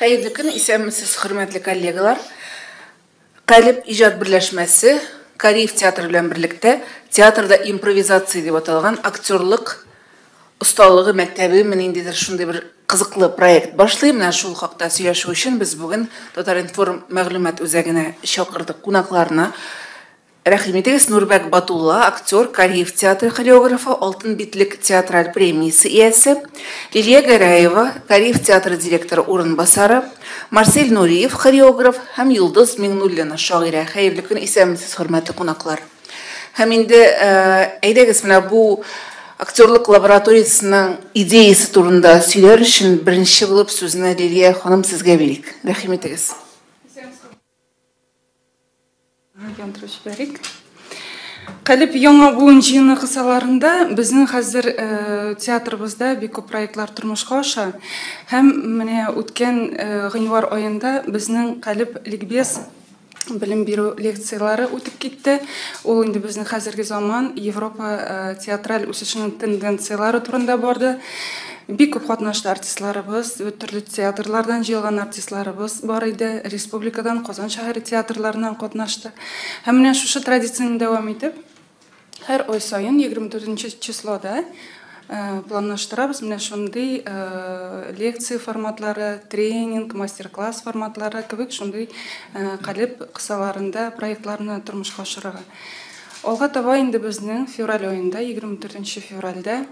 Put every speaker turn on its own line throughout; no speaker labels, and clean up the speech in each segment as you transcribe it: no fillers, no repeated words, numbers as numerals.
Хәерле көн, исәнмесез, хөрмәтле коллегалар. Калеб иҗат берләшмәсе Кариев театры белән берлектә театрда импровизация дип аталган актерлык осталыгы мәктәбеме ниндидер шундый бер кызыклы проект башлый. Менә шул хакта сөйләшү өчен без бүген Татар-информ мәгълүмат үзәгенә чакырдык кунакларны. Рәхим итегез, Нурбәк Батулла, актер, Кариев театры хореографы, Алтын битлек театраль премиясе иясе, Лилия Гәрәева, Кариев театры директоры урынбасары, Марсель Нуриев, хореограф һәм Йолдыз Миңнуллина, шагыйрә. Хәерле көн, исәнмесез, хөрмәтле кунаклар. Һәм инде әйдәгез, менә бу актерлык лабораториясенең идеясе турында сөйләр өчен беренче булып сүзне Лилия ханым сезгә бирик. Рәхим итегез.
Яндырып җибәрик. Калеб яңа буын җыены кысаларында безнең хәзер театрыбызда бик күп проектлар тормышка аша. Һәм менә үткән гыйнвар аенда безнең Калеб ликбез белем бирү лекцияләре үтеп китте. Ул инде безнең хәзерге заман Европа театраль үсешенең тенденцияләре турында барды. Бик күп катнашты артистларыбыз, төрле театрлардан җыелган артистларыбыз бар иде, республикадан, Казан шәһәре театрларыннан катнашты. Һәм менә шушы традицияне дәвам итеп, һәр ай саен 24 числода планлаштырабыз менә шундый лекция форматлары, тренинг, мастер-класс форматлары кебек шундый калеб кысаларында проектларны тормышка ашырырга. Алга таба инде безнең февраль аенда, 24 февральдә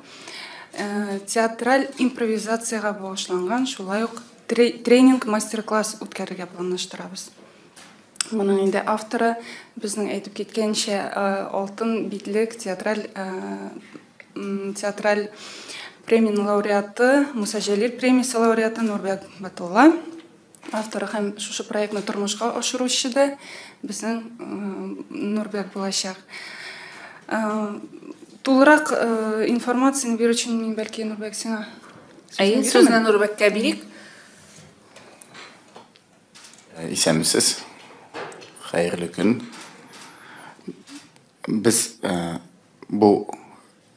театраль импровизациягә багышланган шулай ук тренинг мастер-класс үткәрергә планлаштырабыз. Моның инде авторы безнең әйтеп киткәнчә Алтын битлек театраль премияның лауреаты, Муса Җәлил премиясе лауреаты Нурбәк Батулла. Авторы һәм шушы проектны тормышка ашыручы да безнең Нурбәк булачак. Тулырак информацияне бирү өчен мин бәлки Нурбәк сиңа
Әйе, сүзне Нурбәккә бирик.
Исәнмесез. Хәерле көн. Без бу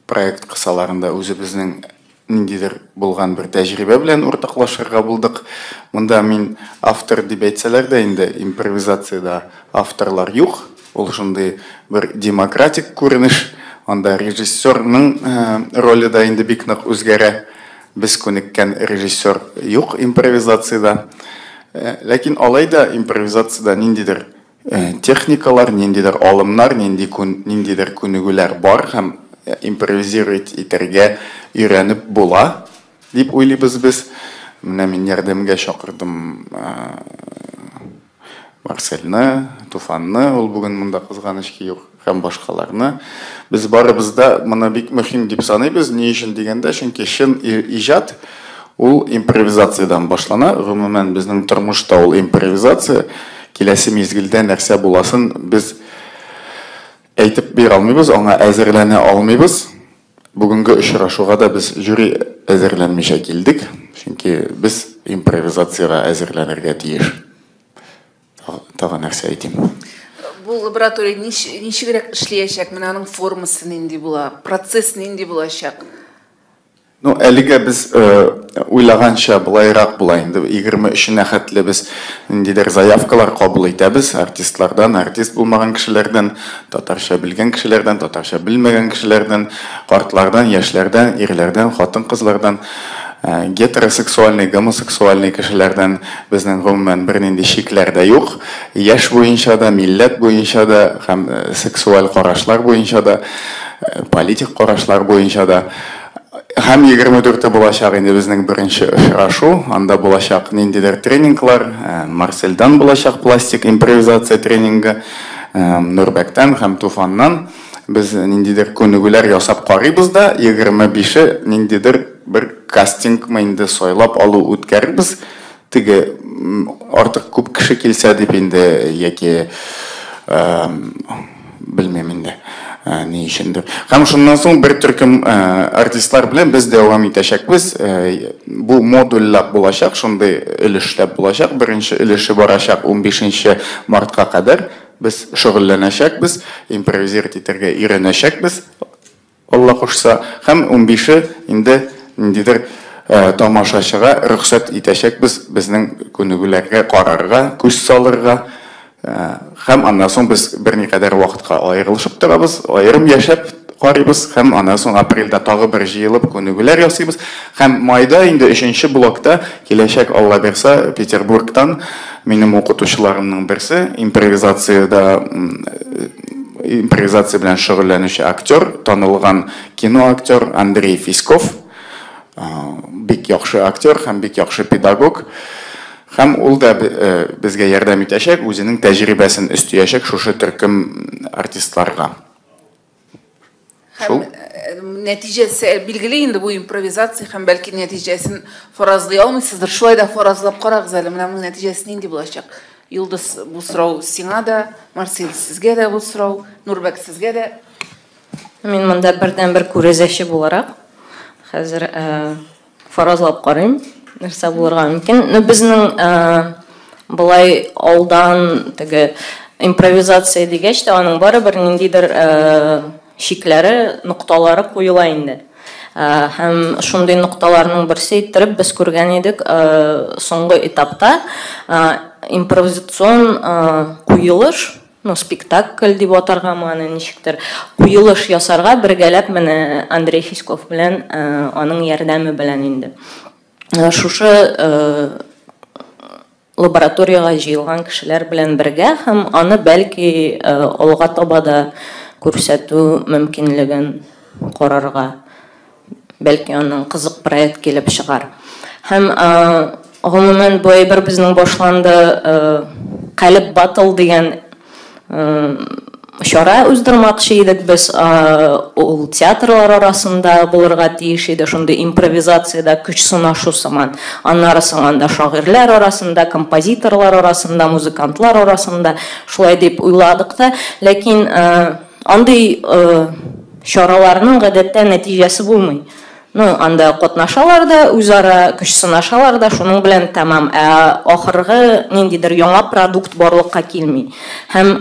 проект кысаларында үзебезнең ниндидер булган бер тәҗрибә белән уртаклашырга булдык. Монда мин автор дип әйтсәләр дә инде импровизациядә авторлар юк. Ул шундый бер демократик күренеш. Анда режиссерның роле дә инде бик нык үзгәрә. Без күнеккән режиссер юк импровизациядә. Ләкин алай да импровизациядә ниндидер техникалар, ниндидер алымнар, ниндидер күнегүләр бар һәм импровизировать итәргә өйрәнеп була дип уйлыйбыз без. Менә мин ярдәмгә чакырдым Марсельны, Туфанны, ул бүген монда кызганыч ки юк, һәм башкаларны. Без барыбыз да моны бик мөһим дип саныйбыз. Ни өчен дигәндә, чөнки чын иҗат ул импровизациядән башлана. Гомумән, безнең тормышта ул импровизация. Киләсе мизгелдә нәрсә буласын без әйтеп бирә алмыйбыз, аңа әзерләнә алмыйбыз. Бүгенге очрашуга да без жюри әзерләнмичә килдек, чөнки без импровизациягә әзерләнергә тиеш. Тагы нәрсә әйтим?
Бу лаборатория ничегрәк эшләячәк? Менә аның формасы нинди була? Процесс нинди булачак?
Ну, әлегә без уйлаганча былайрак була инде. 23-нә хәтле без ниндидер заявкалар кабул итәбез артистлардан, артист булмаган кешеләрдән, татарча белгән кешеләрдән, татарча белмәгән кешеләрдән, картлардан, яшьләрдән, ирләрдән, хатын-кызлардан, гетеросексуальный, гомосексуальный кешеләрдән. Безнең гомумән бернинди чикләр дә юк. Яшь буенча да, милләт буенча да, һәм сексуаль карашлар буенча да, политик карашлар буенча да. Һәм 24-е булачак инде безнең беренче очрашу. Анда булачак ниндидер тренинглар, Марсельдан булачак пластик импровизация тренингы, Нурбәктән һәм Туфаннан. Без ниндидер күнегүләр ясап карыйбыз да, 25-е ниндидер бер кастингмы инде сайлап алу үткәрербез. Теге артык күп кеше килсә дип инде, яки белмим инде ни өчендер. Һәм шуннан соң бер төркем артистлар белән без дәвам итәчәкбез. Бу модульләп булачак, шундый өлешләп булачак. Беренче өлеше барачак 15 мартка кадәр. Без шөгыльләнәчәкбез, импровизировать итәргә өйрәнәчәкбез, Алла кушса. Һәм 15-е инде ниндидер тамашачыга рөхсәт итәчәкбез безнең күнегүләргә карарга, күз салырга. Һәм аннан соң без берникадәр вакытка аерылышып торабыз, аерым яшәп карыйбыз, һәм аннан соң апрельдә тагы бер җыелып күнегүләр ясыйбыз. Һәм майда инде 3нче блокта киләчәк, Алла бирса, Петербургтан минем укытучыларымның берсе, импровизация белән шөгыльләнүче актер, танылган кино актер Андрей Фиськов, бик яхшы актер һәм бик яхшы педагог. Һәм ул да безгә ярдәм итәчәк, үзенең тәҗрибәсен өстәячәк шушы төркем артистларга.
Һәм нәтиҗәсе билгеле инде бу импровизация, һәм бәлки нәтиҗәсен фаразлый алмыйсыздыр. Шулай да фаразлап карагыз әле, менә моның нәтиҗәсе нинди булачак? Йолдыз, бу сорау сиңа да, Марсель, сезгә дә бу сорау, Нурбәк, сезгә дә.
Мин монда бердән-бер күрәзәче буларак хәзер фаразлап карыйм, нәрсә булырга мөмкин. Ну, безнең былай алдан теге импровизация дигәч тә, аның барыбер ниндидер чикләре, нокталары куела инде. Һәм шундый нокталарның берсе иттереп без күргән идек соңгы этапта импровизацион куелыш, ну, спектакль дип атаргамы аны ничектер, куелыш ясарга бергәләп менә Андрей Фиськов белән, аның ярдәме белән инде. Шушы лабораторияга җыелган кешеләр белән бергә, һәм аны бәлки алга таба да күрсәтү мөмкинлеген карарга, бәлки аның кызык проект килеп чыгар. Һәм гомумән бу әйбер безнең башланды Калеб Батл дигән чара уздырмакчы идек без, ул театрлар арасында булырга тиеш иде, шундый импровизациядә көч сынашу сыман. Аннары соң анда шагыйрьләр арасында, композиторлар арасында, музыкантлар арасында шулай дип уйладык та, ләкин андый чараларның гадәттә нәтиҗәсе булмый. Ну, анда катнашалар да, үзара көч сынашалар да, шуның белән тәмам. Ә ахыргы ниндидер яңа продукт барлыкка килми. Һәм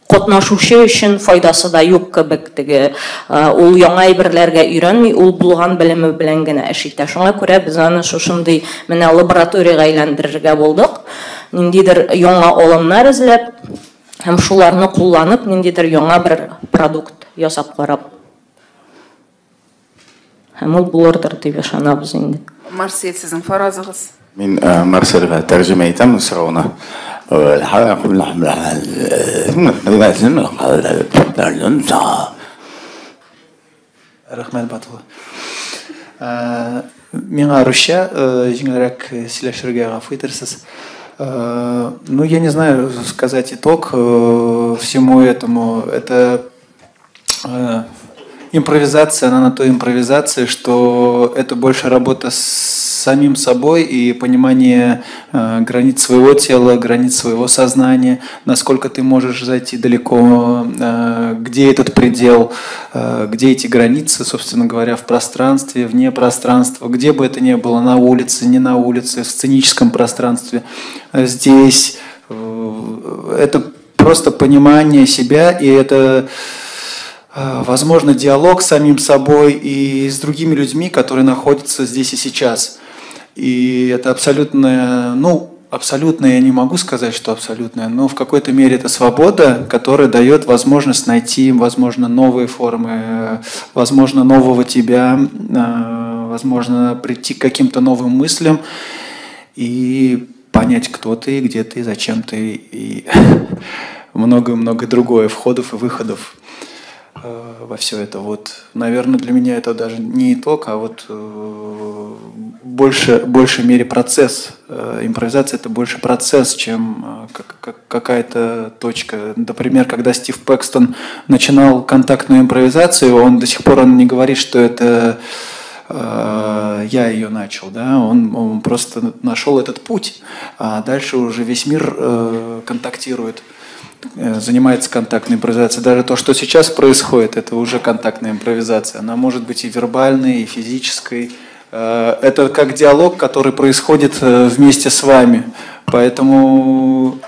катнашучы өчен файдасы да юк кебек, теге ул яңа әйберләргә өйрәнми, ул булган белеме белән генә эш итә. Шуңа күрә без аны шушындый менә лабораториягә әйләндерергә булдык. Ниндидер яңа алымнар эзләп һәм шуларны кулланып, ниндидер яңа бер продукт ясап карап. Һәм ул булырдыр дип ышанабыз инде.
Марсель, сезнең фаразыгыз?
Мин Марсельгә тәрҗемә итәм сорауны.
Рәхмәт, Батулла. Миңа русча җиңелрәк сөйләшергә, гафу итәрсез. Ну, я не знаю сказать итог всему этому. Это импровизация, она на той импровизации, что это больше работа с самим собой и понимание границ своего тела, границ своего сознания, насколько ты можешь зайти далеко, где этот предел, где эти границы, собственно говоря, в пространстве, вне пространства, где бы это ни было, на улице, не на улице, в сценическом пространстве, здесь. Это просто понимание себя, и это, возможно, диалог с самим собой и с другими людьми, которые находятся здесь и сейчас. И это абсолютная, ну, абсолютная, я не могу сказать, что абсолютная, но в какой-то мере это свобода, которая дает возможность найти, возможно, новые формы, возможно, нового тебя, возможно, прийти к каким-то новым мыслям и понять, кто ты, где ты, зачем ты, и много-много другое, входов и выходов во все это. Вот, наверное, для меня это даже не итог, а вот больше мере процесс. Импровизация – это больше процесс, чем какая-то точка. Например, когда Стив Пэкстон начинал контактную импровизацию, он до сих пор он не говорит, что это я ее начал, да? Он просто нашел этот путь, а дальше уже весь мир контактирует, занимается контактной импровизацией. Даже то, что сейчас происходит, это уже контактная импровизация. Она может быть и вербальной, и физической. Это как диалог, который происходит вместе с вами. Поэтому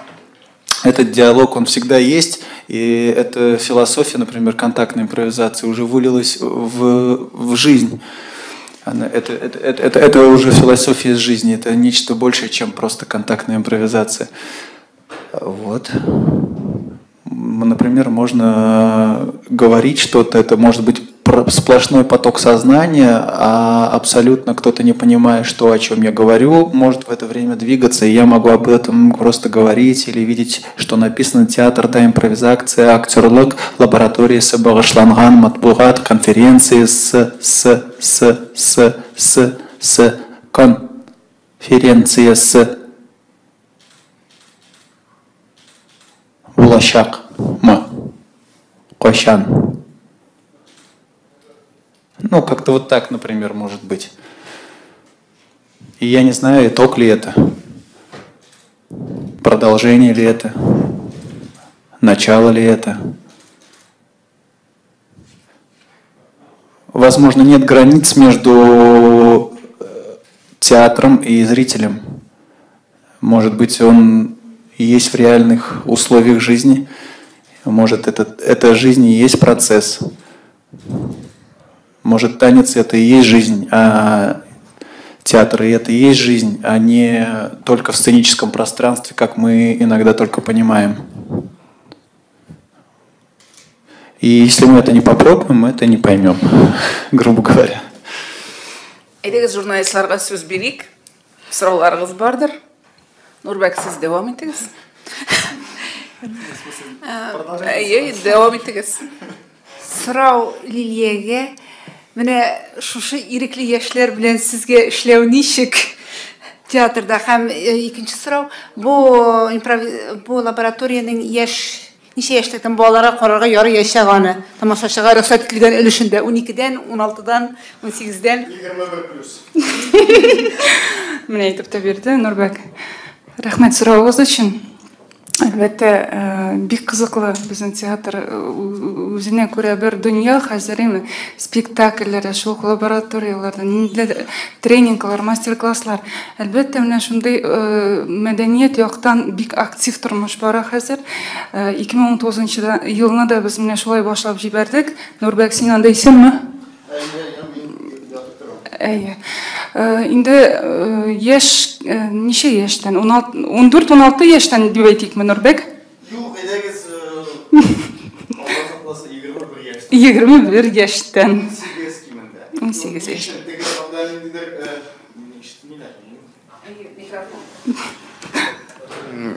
этот диалог, он всегда есть. И эта философия, например, контактной импровизации уже вылилась в жизнь. Это уже философия жизни, это нечто большее, чем просто контактная импровизация. Вот. Например, можно говорить что-то, это может быть сплошной поток сознания, а абсолютно кто-то, не понимая, что, о чем я говорю, может в это время двигаться, и я могу об этом просто говорить или видеть, что написано: театр, да, импровизация, актерлык, лабораториясе багышланган матбугат конференции с конференциясе булачакмы, кайчан. Ну, как-то вот так, например, может быть. И я не знаю, итог ли это, продолжение ли это, начало ли это. Возможно, нет границ между театром и зрителем. Может быть, он и есть в реальных условиях жизни. Может, эта жизнь и есть процесс. Может, танец — это и есть жизнь, а театр — это и есть жизнь, а не только в сценическом пространстве, как мы иногда только понимаем. И если мы это не попробуем, мы это не поймем, грубо говоря.
Әйдәгез, журналистларга сүз бирик. Сорауларыгыз бардыр. Нурбәк, сез дәвам итегез. Әйе, дәвам итегез.
Сорау Лилиягә. Менә шушы ирекле яшьләр белән сезгә эшләү ничек театрда? Һәм икенче сорау, бу лабораториянең яшь, ничә яшьлектән балаларга карарга ярыячак аны? Тамашачыга рөхсәт ителгән өлешендә 12-дән, 16-дан, 18-дән.
21 плюс.
Менә әйтеп тә бирде Нурбәк. Рәхмәт соравыгыз өчен. Әлбәттә, бик кызыклы безнең театр, үзенә күрә бер дөнья хәзер инде. Спектакльләр, шул ук лабораторияләрдә, ниндидер тренинглар, мастер-класслар. Әлбәттә, менә шундый мәдәният яктан бик актив тормыш бара хәзер. 2019 елны да без менә шулай башлап җибәрдек. Нурбәк, син анда исәнме? Әйе. Инде яшь, ничә яшьтән? 14-16 яшьтән дип әйтикме, Нурбәк?
Юк, әйдәгез, Алла сакласын, 21 яшьтән.
21 яшьтән.
18 кимендә.
18 яшь.
Теге анда ниндидер, ишетмиләр.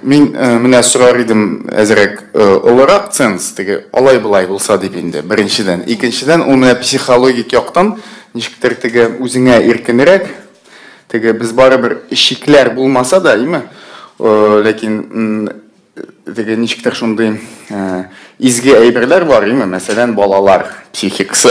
Мин менә сорар идем әзрәк олырак ценз, теге алай-болай булса дип инде, беренчедән. Икенчедән, ул менә психологик яктан ничектер теге үзеңә иркенрәк, теге без барыбер чикләр булмаса да, име? Ләкин теге ничектер шундый изге әйберләр бар, име? Мәсәлән, балалар психикасы.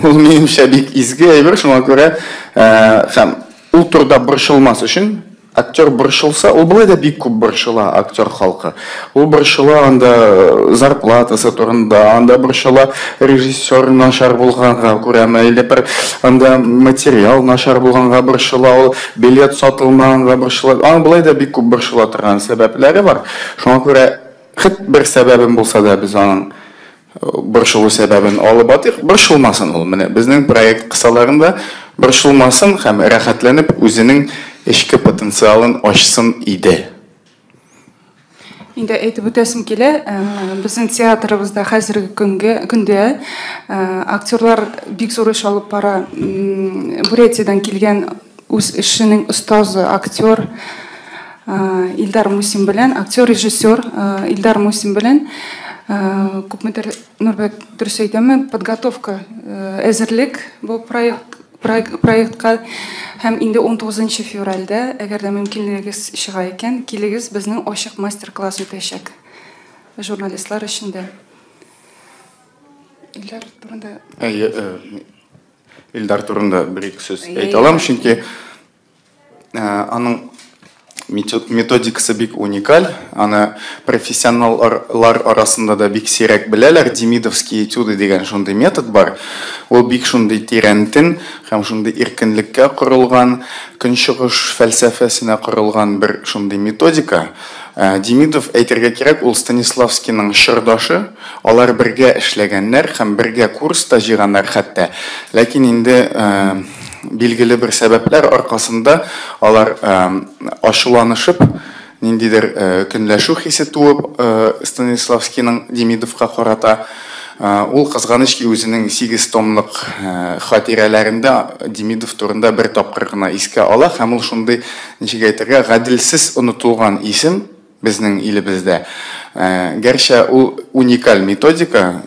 Ул минемчә бик изге әйбер, шуңа күрә һәм ул турыда борчылмас өчен актер борчылса, ул болай да бик күп борчыла актер халкы. Ул борчыла анда зарплатасы турында, анда борчыла режиссер начар булганга күрәме, или бер анда материал начар булганга борчыла, ул билет сатылмаганга борчыла. Аның болай да бик күп борчыла торган сәбәпләре бар. Шуңа күрә хет бер сәбәбен булса да без аның борчылу сәбәбен алып атыйк, борчылмасын ул. Менә безнең проект кысаларында борчылмасын һәм рәхәтләнеп үзенең эчке потенциалын ачсын иде.
Инде әйтеп үтәсем килә, безнең театрыбызда хәзерге көндә актерлар бик зур эш алып бара. Бурятиядән килгән үз эшенең остазы актер Илдар Мусин белән, актер режиссер Илдар Мусин белән күпмедер, Нурбәк, дөрес әйтәме, подготовка, әзерлек бу проектка. Һәм инде 19 февральдә, әгәр дә мөмкинлегегез чыга икән, килегез, безнең ачык мастер-класс үтәчәк журналистлар өчен дә. Илдар турында.
Әйе, Илдар турында бер-ике сүз әйтә алам, чөнки аның методикасы бик уникаль. Аны профессионаллар арасында да бик сирәк беләләр. Демидовские этюды дигән шундый метод бар. Ул бик шундый тирәнтен һәм шундый иркенлеккә корылган, көнчыгыш фәлсәфәсенә корылган бер шундый методика. Демидов, әйтергә кирәк, ул Станиславскийның чордашы, алар бергә эшләгәннәр һәм бергә курс та җыйганнар хәтта. Ләкин инде билгеле бер сәбәпләр аркасында алар ачуланышып, ниндидер көнләшү хисе туып Станиславскийның Демидовка карата, ул, кызганыч ки, үзенең 8 томлык хатирәләрендә Демидов турында бер тапкыр гына искә ала, һәм ул шундый, ничек әйтергә, гаделсез онытылган исем безнең илебездә. Гәрчә ул уникаль методика,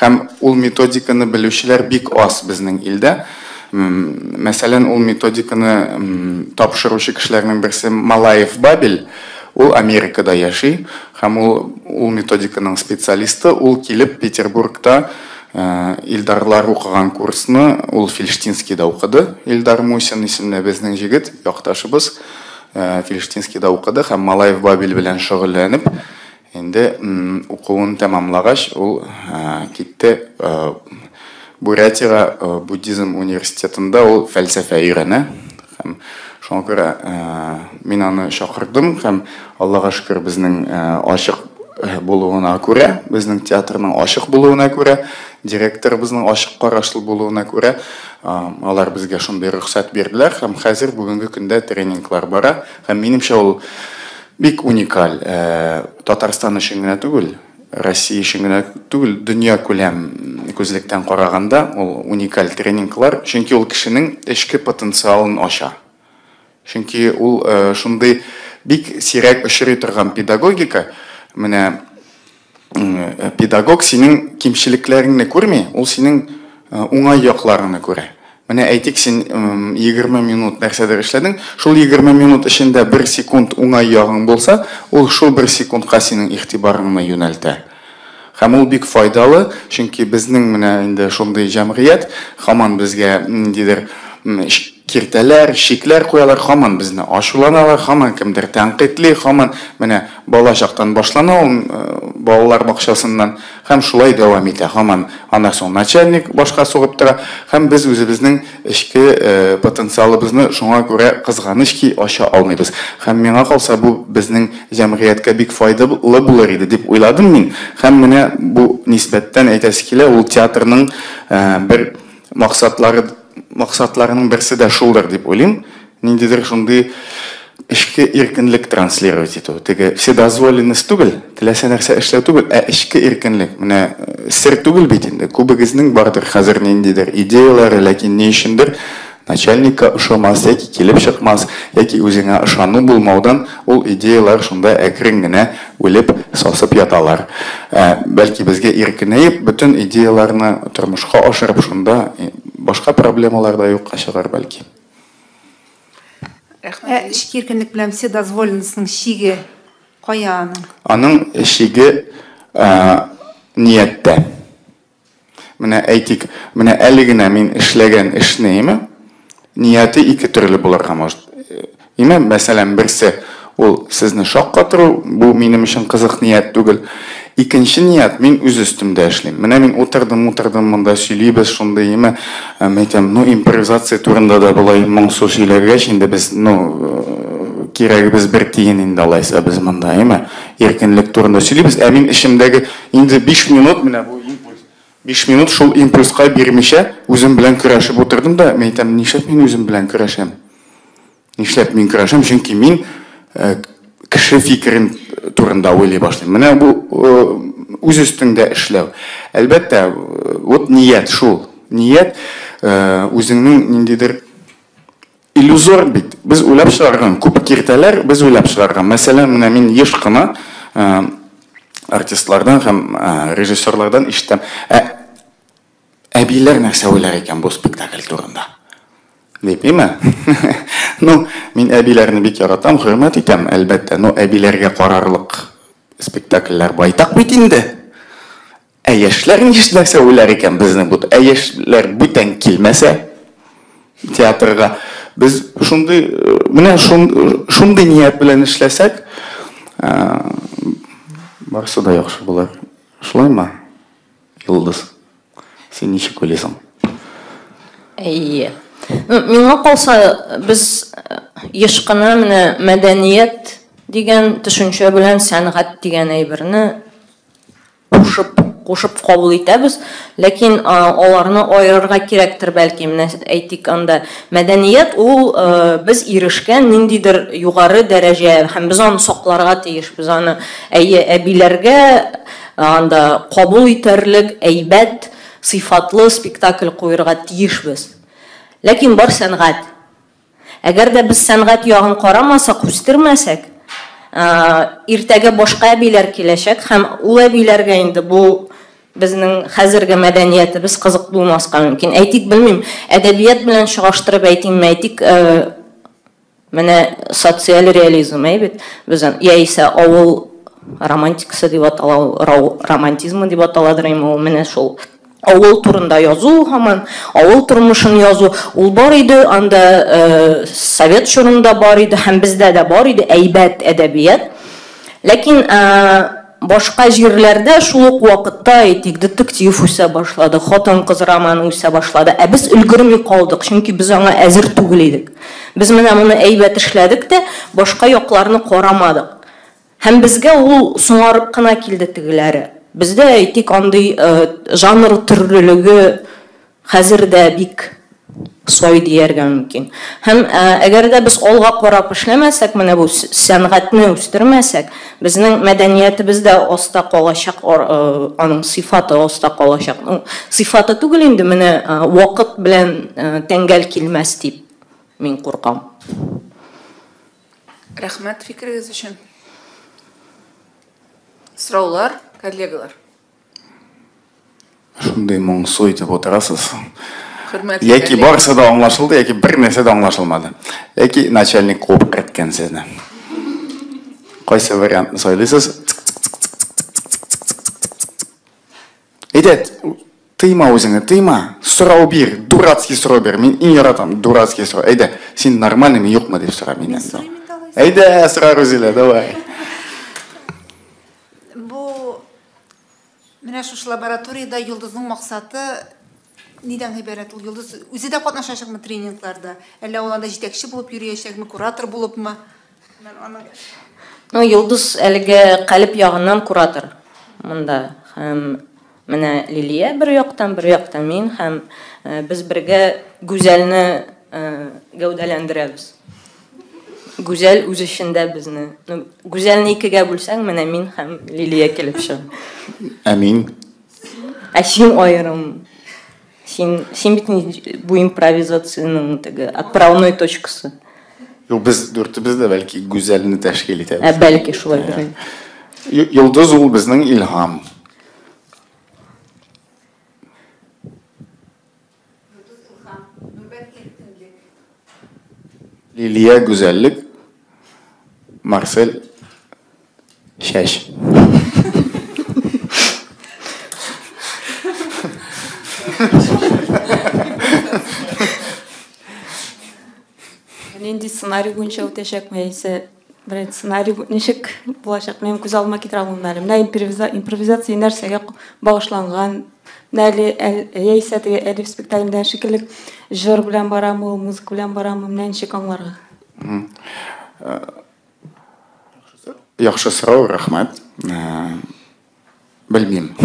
һәм ул методиканы белүчеләр бик аз безнең илдә. Мәсәлән, ул методиканы тапшыручы кешеләрнең берсе Малаев Бабель, ул Америкада яши, һәм ул методиканың специалисты, ул килеп Петербургта Илдарлар укыган курсны, ул Фильштинскийда укыды, Илдар Мусин исемле безнең җегет, якташыбыз, Фильштинскийда укыды һәм Малаев Бабель белән шөгыльләнеп, инде укуын тәмамлагач, ул китте Бурятиягә, буддизм университетында ул фәлсәфә өйрәнә. Һәм шуңа күрә мин аны чакырдым, һәм Аллага шөкер, безнең ачык булуына күрә, безнең театрның ачык булуына күрә, директорыбызның ачык карашлы булуына күрә, алар безгә шундый рөхсәт бирделәр, һәм хәзер бүгенге көндә тренинглар бара, һәм минемчә ул бик уникаль, Татарстан өчен генә түгел, Россия өчен генә түгел, дөнья күләм күзлектән караганда ул уникаль тренинглар, чөнки ул кешенең эчке потенциалын ача. Чөнки ул шундый бик сирәк очрый торган педагогика, менә педагог синең кимчелекләреңне күрми, ул синең уңай якларыңны күрә. Менә әйтик, син 20 минут нәрсәдер эшләдең, шул 20 минут эчендә 1 секунд уңай ягың булса, ул шул 1 секундка синең игътибарыңны юнәлтә. Һәм ул бик файдалы, чөнки безнең менә инде шундый җәмгыять, һаман безгә ниндидер киртәләр, шикләр куялар, һаман безне ачуланалар, һаман кемдер тәнкыйтьли, һаман менә бала чактан башлана ул балалар бакчасыннан һәм шулай дәвам итә. Һаман аннан соң начальник башка сугып тора, һәм без үзебезнең эчке потенциалыбызны шуңа күрә кызганыч ки ача алмыйбыз. Һәм миңа калса бу безнең җәмгыятькә бик файдалы булыр иде дип уйладым мин. Һәм менә бу нисбәттән әйтәсе килә, ул театрның бер максатларының берсе дә шулдыр дип уйлыйм. Ниндидер шундый эчке иркенлек транслировать итү. Теге вседозволенность түгел, теләсә нәрсә эшләү түгел, ә эчке иркенлек. Менә сер түгел бит инде. Күбегезнең бардыр хәзер ниндидер идеялары, ләкин ни өчендер начальникка ошамас, яки килеп чыкмас, яки үзеңә ышану булмаудан ул идеялар шунда әкрен генә үлеп, сасып яталар. Бәлки безгә иркенәеп, бөтен идеяларны тормышка ашырып, шунда башка проблемалар да юкка чыгар бәлки.
Эчке иркенлек белән вседозволенностьның шиге кая аның?
Аның шиге нияттә. Менә әйтик, менә әле генә мин эшләгән эшне, име? Нияте ике төрле булырга может. Име, мәсәлән, берсе ул сезне шаккатыру, бу минем өчен кызык ният түгел. Икенче ният, мин үз өстемдә эшлим. Менә мин утырдым, монда сөйлибез шундый, име, әйтәм, ну импровизация турында да болай моңсу сөйләгәч, инде без, ну, кирәгебез бер тиен инде алайса без монда, име, иркенлек турында сөйлибез. Ә мин эчемдәге инде 5 минут менә бу импульс. 5 минут шул импульска бирмичә үзем белән көрәшеп утырдым да, мин әйтәм, нишләп мин үзем белән көрәшәм? Нишләп мин көрәшәм? Чөнки мин кеше фикерен турында уйлый башлыйм. Менә бу үз өстеңдә эшләү. Әлбәттә, вот ният шул. Ният үзеңнең ниндидер иллюзор бит. Без уйлап чыгарган күп киртәләр, без уйлап чыгарган. Мәсәлән, менә мин еш кына артистлардан һәм режиссерлардан ишетәм. Әбиләр нәрсә уйлар икән бу спектакль турында? Дип, име? Ну, мин әбиләрне бик яратам, хөрмәт итәм, әлбәттә. Но әбиләргә карарлык спектакльләр байтак бит инде. Ә яшьләр нәрсә уйлар икән безнең бу? Ә яшьләр бүтән килмәсә театрга, без шундый, менә шундый ният белән эшләсәк, барысы да яхшы булыр. Шулаймы, Йолдыз? Син ничек уйлыйсың?
Әйе. Миңа калса, без еш кына менә мәдәният дигән төшенчә белән сәнгать дигән әйберне кушып кушып кабул итәбез, ләкин аларны аерырга кирәктер бәлки. Менә әйтик, анда мәдәният ул без ирешкән ниндидер югары дәрәҗә һәм без аны сакларга тиеш. Без аны әйе әбиләргә анда кабул итәрлек әйбәт, сыйфатлы спектакль куерга тиешбез. Ләкин бар сәнгать. Әгәр дә без сәнгать ягын карамасак, үстермәсәк, иртәгә башка әбиләр киләчәк һәм ул әбиләргә инде бу безнең хәзерге мәдәниятебез кызык булмаска мөмкин. Әйтик, белмим, әдәбият белән чагыштырып әйтимме, әйтик, менә социаль реализм, әй бит, безнең яисә авыл романтикасы дип атала, романтизмы дип аталадыр инде ул, менә шул авыл турында язу һаман, авыл тормышын язу, ул бар иде, анда совет чорында бар иде һәм бездә дә бар иде әйбәт әдәбият. Ләкин башка җирләрдә шул ук вакытта әйтик, детектив үсә башлады, хатын-кыз романы үсә башлады. Ә без өлгерми калдык, чөнки без аңа әзер түгел идек. Без менә моны әйбәт эшләдек тә, башка якларны карамадык. Һәм безгә ул соңарып кына килде тегеләре. Бездә әйтик, андый жанр төрлелеге хәзер дә бик сай дияргә мөмкин. Һәм әгәр дә без алга карап эшләмәсәк, менә бу сәнгатьне үстермәсәк, безнең мәдәниятебез дә аста калачак, аның сыйфаты аста калачак. Ну, сыйфаты түгел инде, менә вакыт белән тәңгәл килмәс дип мин куркам.
Рәхмәт фикерегез өчен. Сораулар, коллегалар.
Шундый моңсу итеп утырасыз.
Хөрмәтле
Яки барысы да аңлашылды, яки бер нәрсә дә аңлашылмады. Яки начальник куып керткән сезне. Кайсы вариантны сайлыйсыз? Әйдә, тыйма үзеңне, тыйма. Сорау бир, дурацкий сорау бир. Мин иң яратам дурацкий сорау. Әйдә, син нормальныймы, юкмы дип сора миннән. Әйдә, сора, Рузилә, давай.
Бу менә шушы лабораториядә Йолдызның максаты нидән гыйбарәт? Ул Йолдыз үзе дә катнашачакмы тренингларда? Әллә ул анда җитәкче булып йөриячәкме, куратор булыпмы?
Ну, Йолдыз әлеге калеб ягыннан куратор монда. Һәм менә Лилия бер яктан, бер яктан мин, һәм без бергә Гүзәлне гәүдәләндерәбез. Гүзәл үз эчендә безне. Ну, Гүзәлне икегә бүлсәң, менә мин һәм Лилия килеп чыга.
Ә мин?
Ә син аерым. Син, син бит бу импровизациянең теге отправной точкасы.
Юк, без дүртебез дә бәлки Гүзәлне тәшкил итәбез.
Ә бәлки шулайдыр.
Йолдыз ул безнең илһам. Лилия гүзәллек, Марсель чәч.
Нинди сценарий буенча үтәчәкме, яисә берәр сценарий ничек булачак, мин күз алдыма китерә алмыйм әле. Менә импровизация нәрсәгә багышланган, менә әле яисә теге Әлиф спектаклендә шикелле җыр белән барамы ул, музыка белән барамы, менә ничек аңларга?
Яхшы сорау, рәхмәт. Белмим.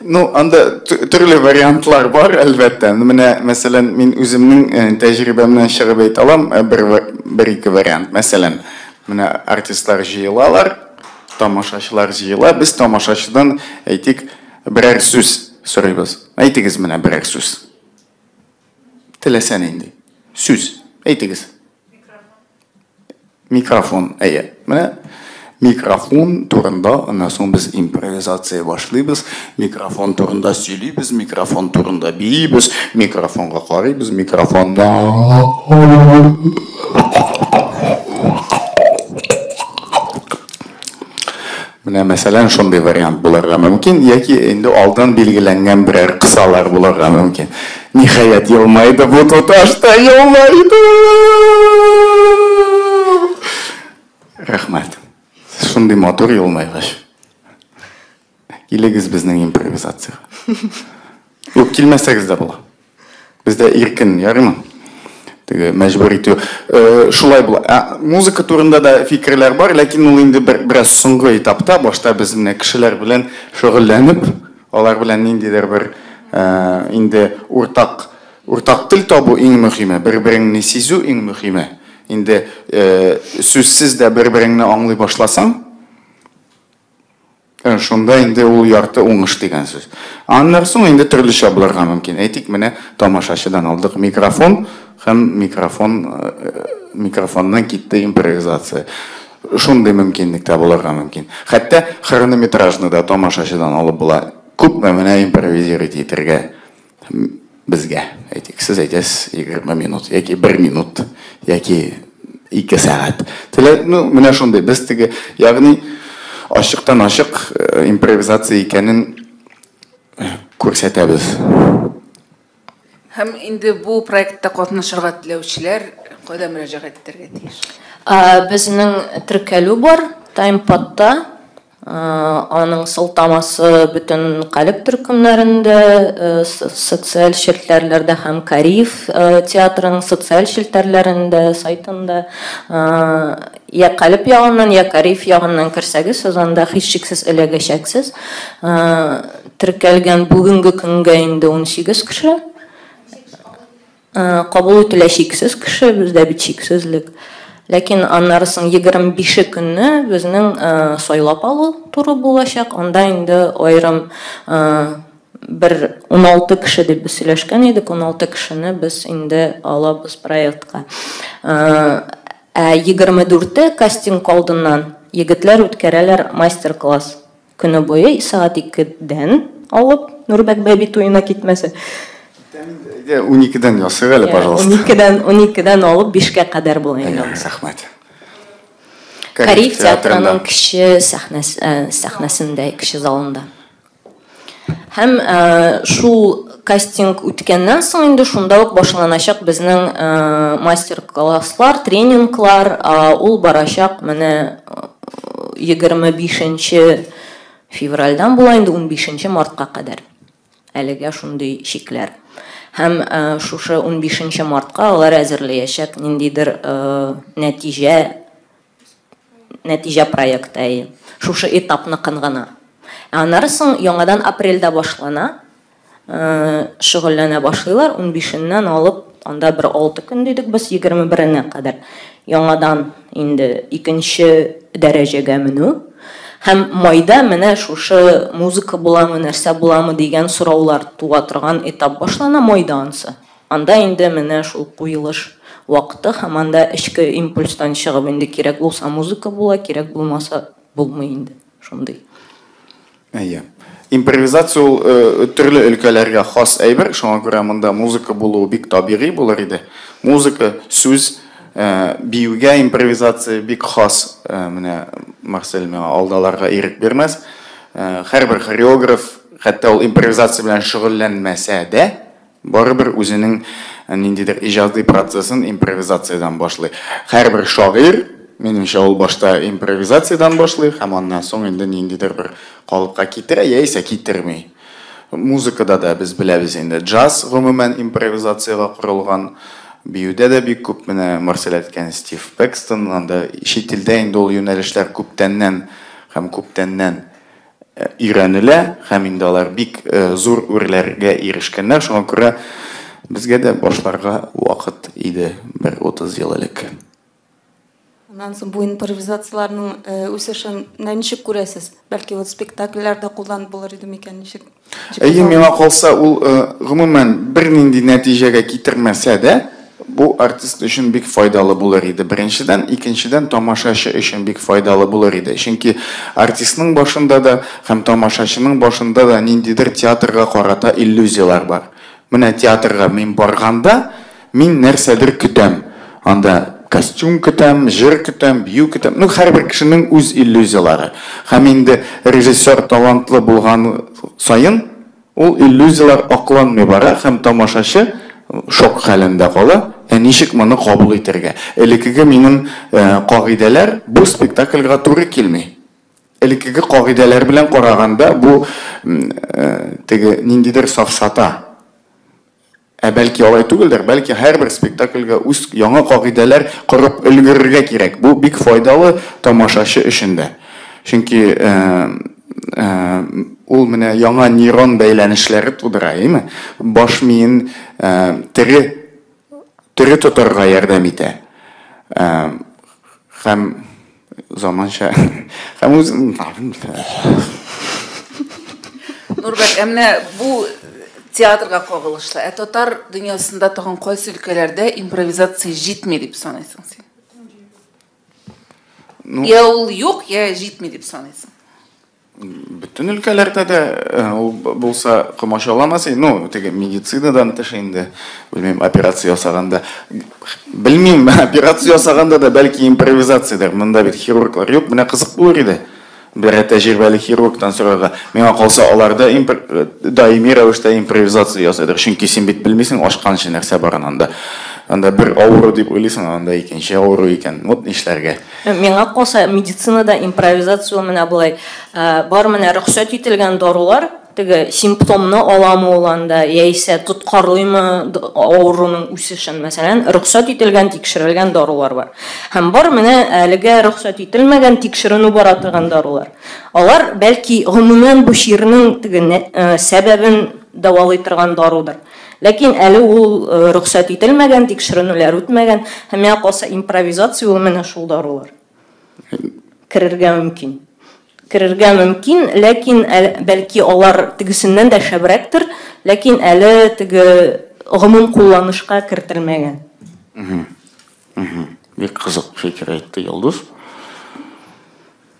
Ну, анда төрле вариантлар бар, әлбәттә. Менә, мәсәлән, мин үземнең тәҗрибәмнән чыгып әйтә алам, бер-ике вариант. Мәсәлән, менә артистлар җыелалар, тамашачылар җыела, без тамашачыдан, әйтик, берәр сүз сорыйбыз. Әйтегез менә берәр сүз. Теләсә нинди. Сүз. Әйтегез. Микрофон. Әйе. Менә микрофон турында, аннан соң без импровизация башлыйбыз, микрофон турында сөйлибез, микрофон турында биибез, микрофонга карыйбыз, микрофонда Менә, мәсәлән, шундый вариант булырга мөмкин, яки инде алдан билгеләнгән берәр кысалар булырга мөмкин. Ниһаять, елмайды бу туташ та, елмайды! Рәхмәт. Шундый матур елмайгач. Килегез безнең импровизациягә. Юк, килмәсәгез дә була. Бездә иркен, ярыймы? Теге мәҗбүр итү. Шулай була. Ә музыка турында да фикерләр бар, ләкин ул инде бер бераз соңгы этапта, башта без менә кешеләр белән шөгыльләнеп, алар белән ниндидер бер инде уртак уртак тел табу иң мөһиме, бер-береңне сизү иң мөһиме. Инде сүзсез дә бер-береңне аңлый башласаң, Шунда инде ул ярты уңыш дигән сүз. Аннан соң инде төрлечә булырга мөмкин. Әйтик, менә тамашачыдан алдык микрофон һәм микрофон микрофоннан китте импровизация. Шундый мөмкинлек тә булырга мөмкин. Хәтта хронометражны да тамашачыдан алып була. Күпме менә импровизировать итәргә безгә. Әйтик, сез әйтәсез 20 минут яки 1 минут яки 2 сәгать. Телә, ну, менә шундый без теге, ягъни ачыктан ачык импровизация икәнен күрсәтәбез.
Һәм инде бу проектта катнашырга теләүчеләр кайда мөрәҗәгать итәргә тиеш?
Безнең теркәлү бар Таймпадта. Аның сылтамасы бөтен Калеб төркемнәрендә, социаль челтәрләрдә һәм Кариев театрының социаль челтәрләрендә, сайтында. Я Калеб ягыннан, я Кариев ягыннан керсәгез, сез анда һичшиксез эләгәчәксез. Теркәлгән бүгенге көнгә инде 18 кеше. Кабул ителә чиксез кеше, бездә бит чиксезлек. Ләкин аннары соң 25 көнне безнең сайлап алу туры булачак. Анда инде аерым бер 16 кеше дип без сөйләшкән идек. 16 кешене без инде алабыз проектка. Ә 24-е кастинг алдыннан егетләр үткәрәләр мастер-класс. Көне буе сәгать 2-дән алып, Нурбәк бәби туена китмәсә.
Әйдә, 12-дән ясыйк әле, пожалуйста.
12-дән, 12-дән алып 5-кә кадәр була инде.
Рәхмәт.
Кариев театрының кече сәхнәсендә, кече залында. Һәм шул кастинг үткәннән соң инде шунда ук башланачак безнең мастер-класслар, тренинглар, ул барачак менә 25 февральдан була инде 15 мартка кадәр. Әлегә шундый чикләр. Һәм шушы 15 мартка алар әзерләячәк ниндидер нәтиҗә нәтиҗә проекты. Шушы этапныкын гына. Ә аннары соң яңадан апрельдә башлана, шөгыльләнә башлыйлар. 15-ннән алып анда бер 6 көн дидек без 21-нә кадәр. Яңадан инде икенче дәрәҗәгә менү. Һәм майда менә шушы музыка буламы, нәрсә буламы дигән сораулар туа торган этап башлана майда ансы. Анда инде менә шул куелыш вакыты һәм анда эчке импульстан чыгып инде кирәк булса музыка була, кирәк булмаса булмый инде. Шундый.
Әйе. Импровизация ул төрле өлкәләргә хас әйбер, шуңа күрә монда музыка булуы бик табигый булыр иде. Музыка, сүз, биюгә импровизация бик хас. Менә Марсель миңа алдаларга ирек бирмәс. Һәрбер хореограф, хәтта ул импровизация белән шөгыльләнмәсә дә, барыбер үзенең ниндидер иҗади процессын импровизациядән башлый. Һәрбер шагыйрь, минемчә, ул башта импровизациядән башлый һәм аннан соң инде ниндидер бер калыпка китерә, яисә китерми. Музыкада да без беләбез инде, джаз гомумән импровизациягә корылган. Биюдә дә бик күп, менә Марсель әйткән Стив Пэкстон, анда чит илдә инде ул юнәлешләр күптәннән һәм күптәннән өйрәнелә һәм инде алар бик зур үрләргә ирешкәннәр. Шуңа күрә безгә дә башларга вакыт иде бер 30 ел элек.
Аннан соң бу импровизацияләрнең үсешен ничек күрәсез? Бәлки вот спектакльләрдә кулланып булыр иде микән, ничек?
Әйе, миңа калса, ул гомумән бернинди нәтиҗәгә китермәсә дә, бу артист өчен бик файдалы булыр иде. Беренчедән, икенчедән, тамашачы өчен бик файдалы булыр иде. Чөнки артистның башында да һәм тамашачының башында да ниндидер театрга карата иллюзияләр бар. Менә театрга мин барганда, мин нәрсәдер көтәм. Анда костюм көтәм, җыр көтәм, бию көтәм. Ну, һәрбер кешенең үз иллюзияләре. Һәм инде режиссер талантлы булган саен, ул иллюзияләр акланмый бара һәм тамашачы шок хәлендә кала. Ә ничек моны кабул итәргә? Элеккеге минем кагыйдәләр бу спектакльгә туры килми. Элеккеге кагыйдәләр белән караганда бу теге ниндидер сафсата. Ә бәлки алай түгелдер, бәлки һәрбер спектакльгә үз яңа кагыйдәләр корып өлгерергә кирәк. Бу бик файдалы тамашачы өчен дә. Чөнки ул менә яңа нейрон бәйләнешләре тудыра, әйеме? Баш миен тере тере тотарга ярдәм итә. Һәм заманча һәм үз
Нурбәк, ә менә бу театрга кагылышлы, ә татар дөньясында тагын кайсы өлкәләрдә импровизация җитми дип саныйсың син?
Ну,
Я ул юк, я җитми дип саныйсың.
Бөтен өлкәләрдә дә ул булса комачауламас иде. Ну, теге медицинадан тыш инде, белмим, операция ясаганда, белмим, операция ясаганда да бәлки импровизациядер. Монда бит хирурглар юк. Менә кызык булыр иде. Берәр тәҗрибәле хирургтан сорарга. Миңа калса, алар да даими рәвештә импровизация ясыйдыр. Чөнки син бит белмисең ачканчы нәрсә барын анда. Анда бер авыру дип уйлыйсың, анда икенче авыру икән. Вот нишләргә?
Миңа калса, медицинада импровизация менә болай. Бар менә рөхсәт ителгән дарулар, теге симптомны аламы ул анда, яисә тоткарлыймы авыруның үсешен, мәсәлән, рөхсәт ителгән, тикшерелгән дарулар бар. Һәм бар менә әлегә рөхсәт ителмәгән, тикшеренү бара торган дарулар. Алар бәлки гомумән бу чирнең теге сәбәбен дәвалый торган дарудыр. Ләкин әле ул рөхсәт ителмәгән, тикшеренүләр үтмәгән, һәм миңа калса импровизация ул менә шул дарулар. Керергә мөмкин. Керергә мөмкин, ләкин бәлки алар тегесеннән дә шәбрәктер, ләкин әле теге гомум кулланышка кертелмәгән.
Бик кызык фикер әйтте Йолдыз.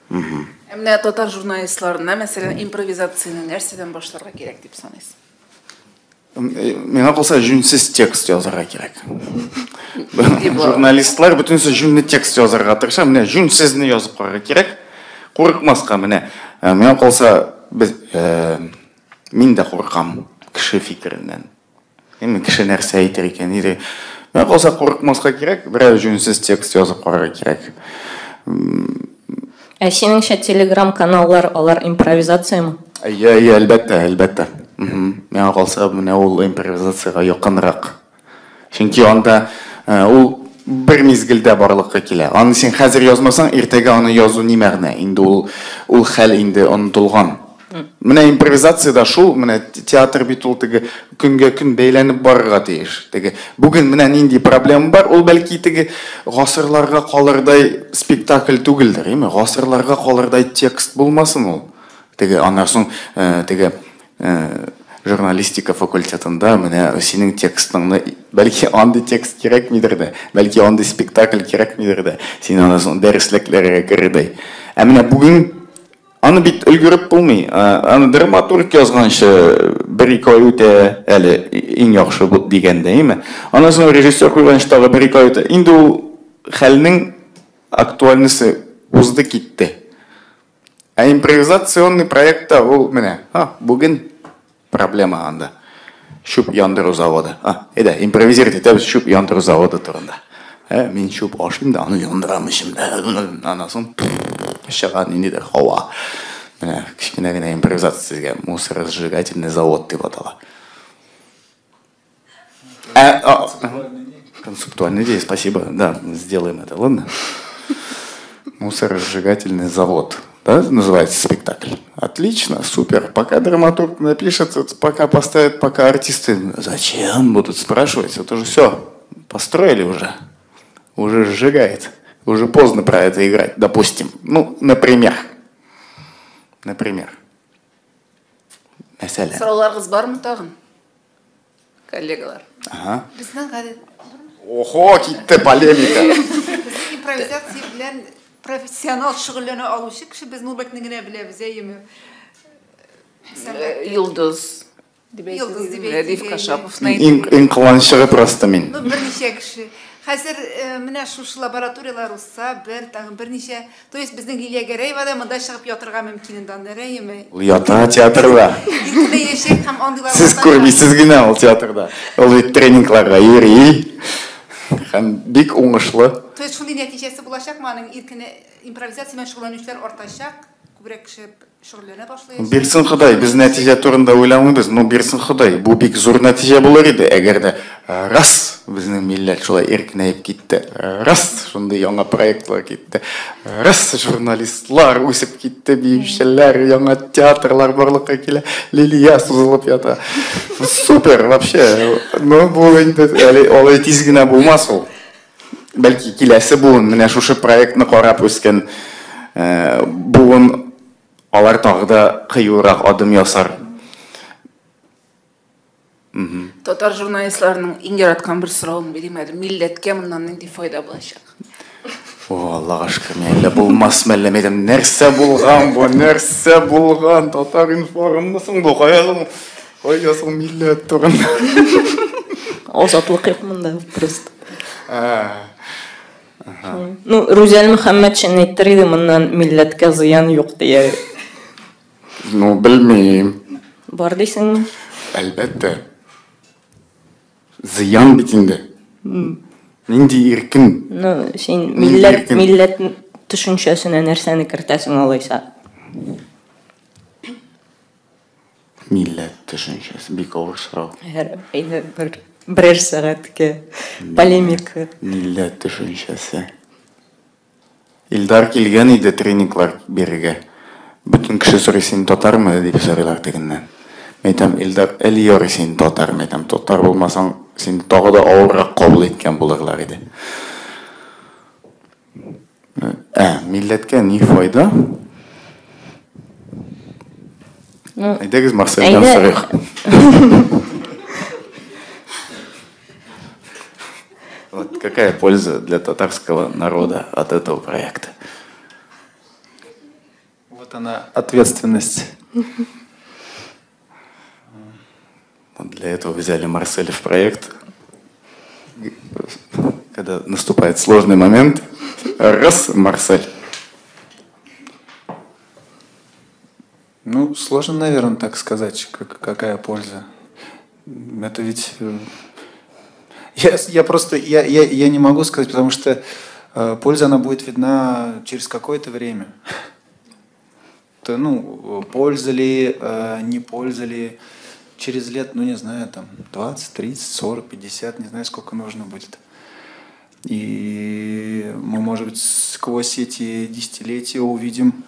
Ә менә татар журналистларына, мәсәлән, импровизацияне нәрсәдән башларга кирәк дип саныйсың?
Миңа калса, җүнсез текст язарга кирәк. Журналистлар бөтенесе җүнле текст язарга тырыша. Менә җүнсезне язып карарга кирәк. Курыкмаска менә. Миңа калса, без мин дә куркам кеше фикереннән. Инде кеше нәрсә әйтер икән, ни Миңа калса, курыкмаска кирәк, берәр җүнсез текст язып карарга кирәк.
Ә синеңчә, телеграм-каналлар алар импровизацияме?
Әйе, әйе, әлбәттә, әлбәттә. Миңа калса, менә ул импровизациягә якынрак. Чөнки анда ул бер мизгелдә барлыкка килә. Аны син хәзер язмасаң, иртәгә аны язу ни мәгънә? Инде ул хәл инде онытылган. Менә импровизация да шул, менә театр бит ул теге көнгә көн бәйләнеп барырга тиеш. Теге бүген менә нинди проблема бар, ул бәлки теге гасырларга калырдай спектакль түгелдер, әйме? Гасырларга калырдай текст булмасын ул. Теге аннан соң теге журналистика факультетында менә синең текстыңны, бәлки андый текст кирәкмидер дә, бәлки андый спектакль кирәкмидер дә, син аннан соң дәреслекләргә керердәй. Ә менә бүген аны бит өлгереп булмый. Аны драматург язганчы бер-ике ай үтә әле, иң яхшы бу дигәндә, әйеме? Аннан соң режиссер куйганчы тагы бер-ике ай үтә. Инде ул хәлнең актуальности узды китте. Ә импровизационный проектта ул менә, бүген проблема анда. Чүп яндыру заводы. Әйдә, импровизировать итәбез чүп яндыру заводы турында. Мин чүп ашыйм да, аны яндырам эчемдә. Аннан соң чыга ниндидер һава. Менә кечкенә генә импровизация сезгә. Мусоросжигательный завод дип атала. Концептуальная идея, спасибо. Да, сделаем это, ладно? Мусоросжигательный завод. Да, называется спектакль. Отлично, супер. Пока драматург напишет, пока поставят, пока артисты зачем будут спрашивать, это уже все. Построили уже. Уже сжигает. Уже поздно про это играть, допустим. Ну, например. Например. Мәсәлән.
Сорауларыгыз бармы тагын? Коллегалар.
Ага.
Безнең гадәт
Охо, китте полемика.
Безнең импровизация белән профессионал шөгыльләнә алучы кеше без Нурбәкне генә беләбез, әйеме?
Йолдыз дип
Йолдыз дип
әйтте. Рәдиф
әйтергә
Кашаповны
Иң иң кыланчыгы просто мин.
Ну, берничә кеше. Хәзер менә шушы лабораторияләр узса, бер, тагын берничә. То есть безнең Лилия Гәрәева да монда чыгып ятырга мөмкин инде анда, әйеме?
Ул ята театрда.
Иркенләй яшәй һәм андыйлар
Сез
булса-
күрмисез генә ул театрда. Ул бит тренингларга йөри. Һәм бик уңышлы.
То есть шундый нәтиҗәсе булачакмы аның, иркен импровизация белән шөгыльләнүчеләр артачак? Күбрәк кеше шөгыльләнә башлаячак.
Бирсен Ходай, без нәтиҗә турында уйламыйбыз, но бирсен Ходай, бу бик зур нәтиҗә булыр иде, әгәр дә рас безнең милләт шулай иркенәеп китте, рас шундый яңа проектлар китте, рас журналистлар үсеп китте, биючеләр, яңа театрлар барлыкка килә, Лилия сузылып ята. Супер, вообще. Ну, бу инде әле алай тиз генә булмас ул. Бәлки киләсе буын менә шушы проектны карап үскән буын алар тагы да кыюрак адым ясар.
Татар журналистларының иң яраткан бер соравын бирим әле. Милләткә моннан нинди файда булачак?
О, Аллага шөкер, мин әллә булмас мәллә, мәйтәм, нәрсә булган бу, нәрсә булган? Татар-информмы соң бу? Кая соң? Кая соң милләт турында?
Азатлык юк монда просто. Ну, Рүзәл Мөхәммәтшин әйтер иде, моннан милләткә зыян юк дия.
Ну, белмим.
Бар дисеңме?
Әлбәттә. Зыян бит инде. Нинди иркен.
Ну, син милләт, милләт төшенчәсенә нәрсәне кертәсең алайса?
Милләт төшенчәсе бик авыр сорау.
Әйдә бер берәр сәгатькә полемика.
Милләт төшенчәсе. Илдар килгән иде тренинглар бирергә. Бөтен кеше сорый, син татармы дип сорыйлар тегеннән. Мин әйтәм, Илдар, әле ярый син татар, мин әйтәм, татар булмасаң, син тагы да авыррак кабул иткән булырлар иде. Ә, милләткә ни файда?
Ну,
Әйдәгез Марсельдән
әйдә.
сорыйк. Вот какая польза для татарского народа от этого проекта?
Вот она, ответственность.
Вот для этого взяли Марселя в проект. Когда наступает сложный момент, раз, Марсель.
Ну, сложно, наверное, так сказать, какая польза. Это ведь... Я просто, я не могу сказать, потому что польза, она будет видна через какое-то время. То, ну, польза ли, не польза ли, через лет, ну, не знаю, там, 20, 30, 40, 50, не знаю, сколько нужно будет. И мы, может быть, сквозь эти десятилетия увидим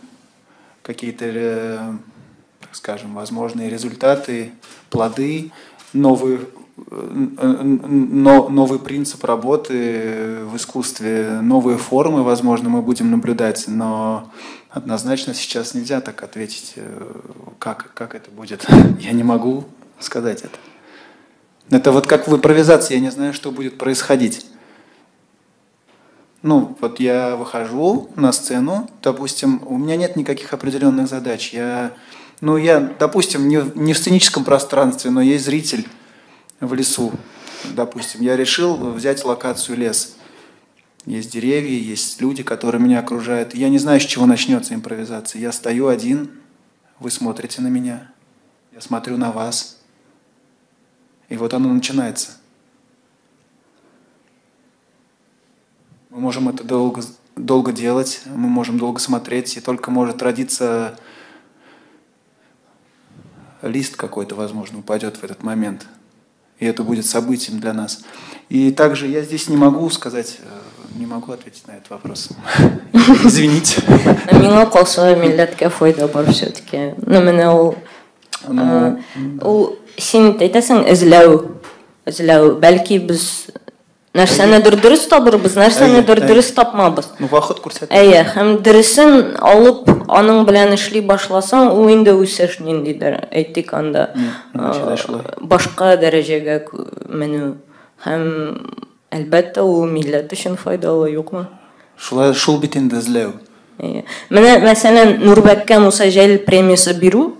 какие-то, так скажем, возможные результаты, плоды, новый принцип работы в искусстве, новые формы, возможно, мы будем наблюдать, но однозначно сейчас нельзя так ответить, как это будет. Я не могу сказать это. Это вот как в импровизации, я не знаю, что будет происходить. Ну, вот я выхожу на сцену, допустим, у меня нет никаких определенных задач. Я, допустим, не в сценическом пространстве, но есть зритель в лесу, допустим. Я решил взять локацию лес. Есть деревья, есть люди, которые меня окружают. Я не знаю, с чего начнется импровизация. Я стою один, вы смотрите на меня, я смотрю на вас. И вот оно начинается. Мы можем это долго, долго делать, мы можем долго смотреть, и только может родиться лист какой-то, возможно, упадет в этот момент. И это будет событием для нас. И также я здесь не могу сказать, не могу ответить на этот вопрос. Извините.
Миңа калса, милләткә файда бар все-таки. Ну, менә ул, ул син әйтәсең, эзләү, эзләү. Бәлки без нәрсәнедер дөрес табырбыз, нәрсәнедер дөрес тапмабыз.
Ну, вакыт күрсәтә.
Әйе, һәм дөресен алып, аның белән эшли башласаң, ул инде үсеш ниндидер, әйтик анда, башка дәрәҗәгә менү. Һәм әлбәттә, ул милләт өчен файдалы, юкмы?
Шулай, шул бит инде эзләү.
Менә, мәсәлән, Нурбәккә Муса Җәлил премиясе бирү,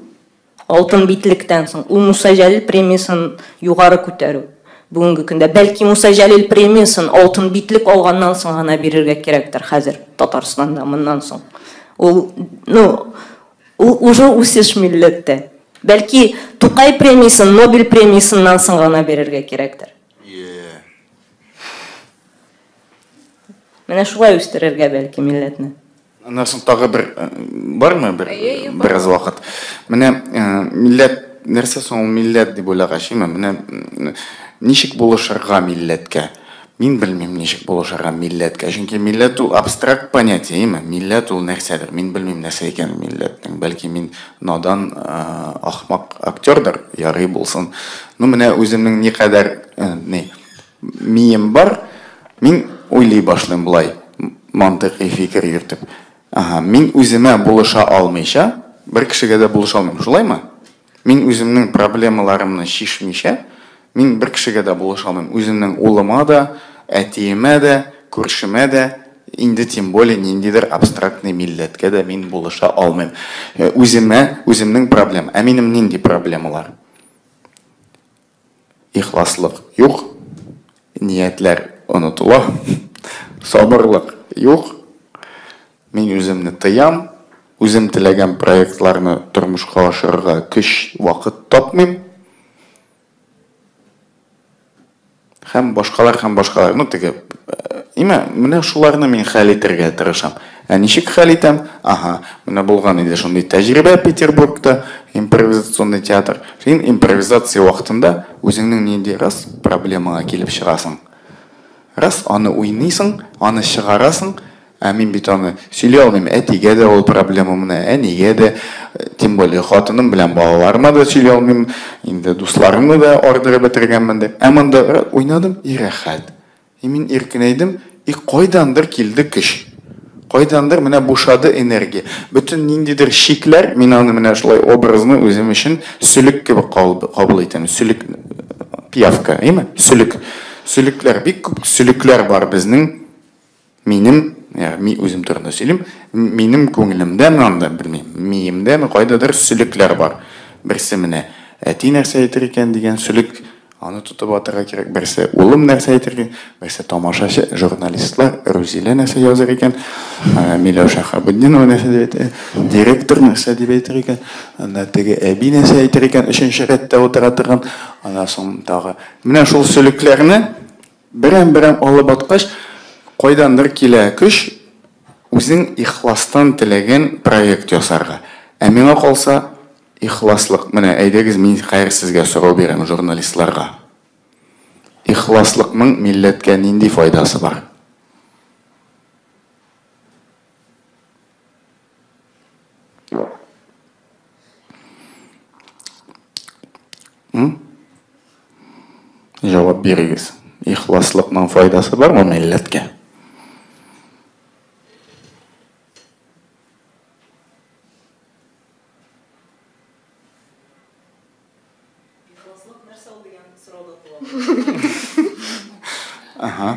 алтын битлектән соң, ул Муса Җәлил премиясен югары күтәрү. Бүгенге көндә бәлки Муса Җәлил премиясен алтын битлек алганнан соң гына бирергә кирәктер хәзер Татарстанда моннан соң. Ул, ну, ул уже үсеш милләттә. Бәлки Тукай премиясен Нобель премиясеннән соң гына бирергә кирәктер. Менә шулай үстерергә бәлки милләтне.
Аннан соң тагы бер бармы бер бераз вакыт. Менә милләт нәрсә соң ул милләт дип уйлагач, менә ничек булышырга милләткә? Мин белмим, ничек булышырга милләткә. Чөнки милләт ул абстракт понятие, әйеме? Милләт ул нәрсәдер? Мин белмим нәрсә икән милләтнең. Бәлки мин надан, ахмак актердыр, ярый булсын. Ну менә үземнең никадәр ни мием бар, мин уйлый башлыйм болай, мантыйкый фикер йөртеп. Ага, мин үземә булыша алмыйча, бер кешегә дә булыша алмыйм. Шулаймы? Мин үземнең проблемаларымны чишмичә, мин бер кешегә дә булыша алмыйм. Үземнең улыма да, әтиемә дә, күршемә дә, инде тем более ниндидер абстрактный милләткә дә мин булыша алмыйм. Үземә, үземнең проблем. Ә минем нинди проблемалар? Ихласлык юк, ниятләр онытыла, сабырлык юк. Мин үземне тыям, үзем теләгән проектларны тормышка ашырырга көч, вакыт тапмыйм. Һәм башкалар, һәм башкалар. Ну, теге, имә, менә шуларны мин хәл итәргә тырышам. Ә ничек хәл итәм? Ага, менә булган иде шундый тәҗрибә Петербургта, импровизационный театр. Син импровизация вакытында үзеңнең нинди раз проблемаңа килеп чыгасың. Раз аны уйныйсың, аны чыгарасың, ә мин бит аны сөйли алмыйм. Әтигә дә ул проблемамны, әнигә дә, тем более хатыным белән балаларыма да сөйли алмыйм. Инде дусларымны да ардырып бетергәнмен дип. Ә монда уйнадым, и рәхәт. И мин иркенәйдем, и кайдандыр килде көч. Кайдандыр менә бушады энергия. Бөтен ниндидер шикләр, мин аны менә шулай образны үзем өчен сөлек кебек кабул итәм. Сөлек, пиявка, әйме? Сөлек. Сөлекләр, бик күп сөлекләр бар безнең. Минем, ягъни үзем турында сөйлим, минем күңелемдәме анда, белмим, миемдәме кайдадыр сөлекләр бар. Берсе менә әти нәрсә әйтер икән дигән сөлек, аны тотып атырга кирәк. Берсе улым нәрсә әйтер икән, берсе тамашачы, журналистлар, Рузилә нәрсә языр икән, Миләүшә Хабутдинова нәрсә дип әйтә, директор нәрсә дип әйтер икән, анда теге әби нәрсә әйтер икән, өченче рәттә утыра торган, аннан соң тагы. Менә шул сөлекләрне берәм-берәм алып аткач, кайдандыр килә көч, үзең ихластан теләгән проект ясарга. Ә миңа калса, ихласлык. Менә әйдәгез, мин хәер сезгә сорау бирәм, журналистларга. Ихласлыкның милләткә нинди файдасы бар? Җавап бирегез. Ихласлыкның файдасы бармы милләткә?
Ихласлык нәрсә ул дигән сорау да туа.
Ага.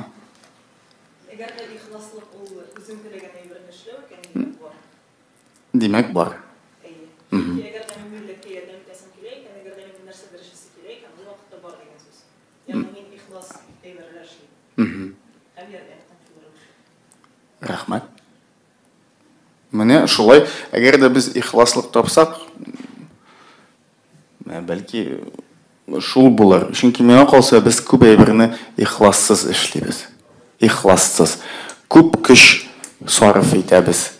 Әгәр дә ихласлык ул үзең теләгән әйберне эшләү икән, димәк бар.
Димәк бар.
Әйе. Чөнки әгәр дә мин милләткә ярдәм итәсем килә икән, әгәр дә минем нәрсәдер эшлисе килә икән, ул вакытта бар дигән сүз. Ягъни мин ихлас әйберләр эшлим. Һәм ярдәм итәм шул рәвешле.
Рәхмәт. Менә шулай, әгәр дә без ихласлык тапсак, бәлки шул булыр. Чөнки миңа калса, без күп әйберне ихлассыз эшлибез. Ихлассыз. Күп көч сарыф итәбез.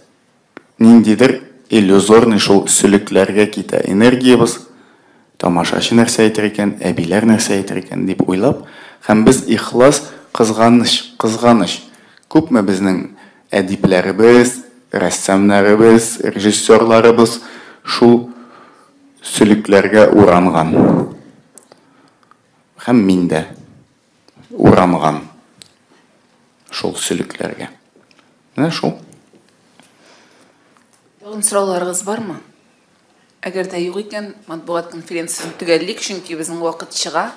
Ниндидер иллюзорный шул сөлекләргә китә энергиябез. Тамашачы нәрсә әйтер икән, әбиләр нәрсә әйтер икән дип уйлап, һәм без ихлас, кызганыч, кызганыч. Күпме безнең әдипләребез, рәссамнарыбыз, режиссерларыбыз шул сөлекләргә уранган. Һәм мин дә уранган шул сөлекләргә. Менә шул.
Тагын сорауларыгыз бармы? Әгәр дә юк икән, матбугат конференциясен төгәллик, чөнки безнең вакыт чыга.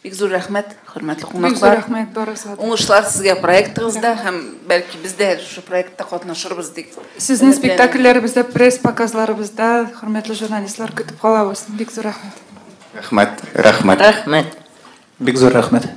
Бик зур рәхмәт, хөрмәтле
Бик зур
кунаклар.
рәхмәт барыгызга да.
Уңышлар сезгә проектыгызда һәм бәлки без дә шушы проектта катнашырбыз дип.
Сезнең
өметләнәм.
спектакльләребездә, пресс-показларыбызда, хөрмәтле журналистлар, көтеп калабыз. Бик зур рәхмәт.
Рәхмәт, рәхмәт.
Рәхмәт.
Бик зур рәхмәт.